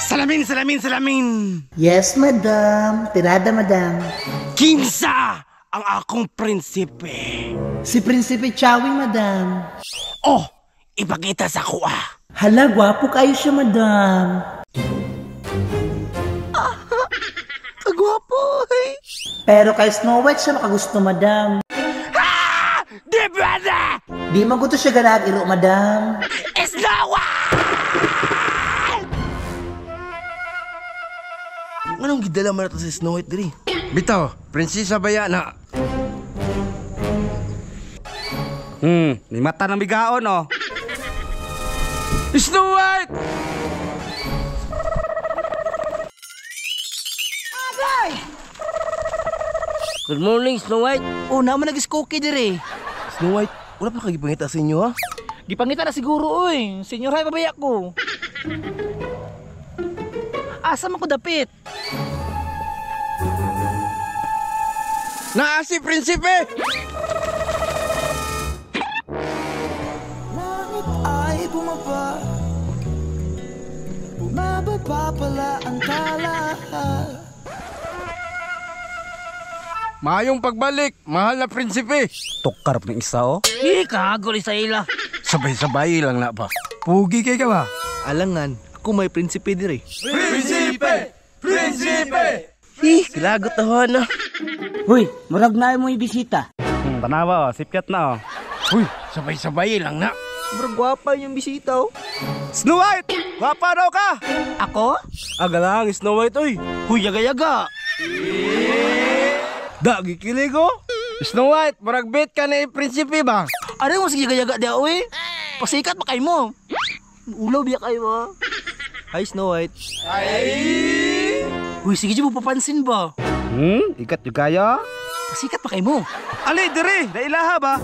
Salamin, salamin, salamin! Yes, madam. Tirada, madam. Kinsa ang akong prinsipe. Si Prinsipe Chawi, madam. Oh, ipakita sa kuha. Hala, gwapo kayo siya, madam. Kagwapo, eh. Pero kay Snow White siya makagusto, madam. Ah! Di pwede! Di man gusto siya ganag iro, madam. Snow White! Anong gidala man nato si Snow White diri? Bitaw, prinsesa baya na. May mata ng bigaon oh. Snow White! Good morning, Snow White. Oh, naman nag-iskoki diri. Snow White, wala pa kagipangita sa inyo ha? Gipangita na siguro, oy. Senyor, hay pabaya ko. Asa man ko dapit? Naa si prinsipe! Langit ay bumaba. Bumababa pala ang tala. Maayong pagbalik, mahal na prinsipe. Tukar ng isa oh. Eh, kagol sa ila. Sabay-sabay lang na ba? Pugi kay ka ba? Alangan, ako may prinsipe diri. Prinsipe! Prinsipe! Eh, kilagot na na. Uy, murag na mo bisita. Tanawa oh, sipyat na oh. Uy, sabay-sabay lang na. Murag gwapa yung bisita oh. Snow White! Gwapa daw ka! Ako? Aga lang, Snow White oy. Huy, yaga-yaga. Da, gikilig oh. Snow White, murag bet ka na prinsipe ba? Ano mo sige yaga dia, oy? Pasikat pa kay mo. Ulaw biya kayo, ba? Hi, Snow White. Uy, sige mo papansin ba? Ikat yung kaya. Pasikat pa kay mo. Ali, diri! Nailaha ba?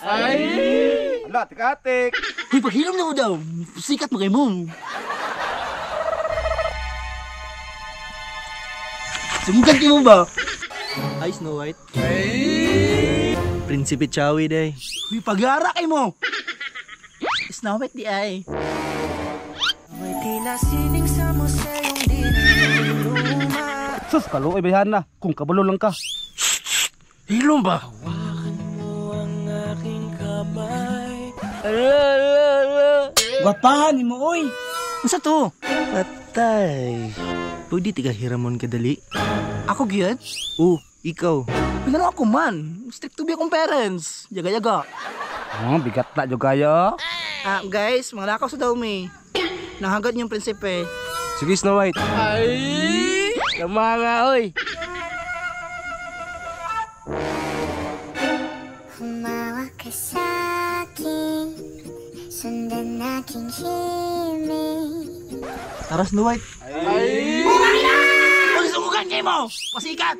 Ay! Ala, tikatik. Uy, paghilom na ko daw. Pasikat pa kay mo. Sumugan mo ba? Hi, Snow White. Prinsipe Chawi day. Uy, pagyara kay mo. Snow White di ay. Sus, kaluoy bayan na. Kung kabalo lang ka. Hilom ba? Ala, ala, ala. Gwapahan ni mo, oy. Unsa to? Patay. Pwede tiga hiramon kadali? Ako gyud? Oh, ikaw. Pinano ako man. Strict to be akong parents. Yaga-yaga. Bigat na yung kaya. Ah, guys, mga lakaw sa daw mi. Nahagad niyong prinsipe. Sige, Snow White. Ay! Tama nga, oy. Humawak ka sa'kin, sundan aking himig. Tara, Snow White. Uy, sumugan kay mo! Pasikat!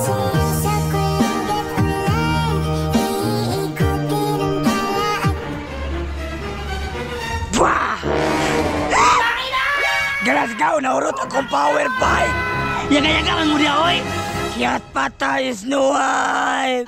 Sa kulungan ulan, iikutin ang tala at Galas ka, naurot akong power bike. Yaga-yaga lang mo diya, oy! Kiyat patay, Snow White.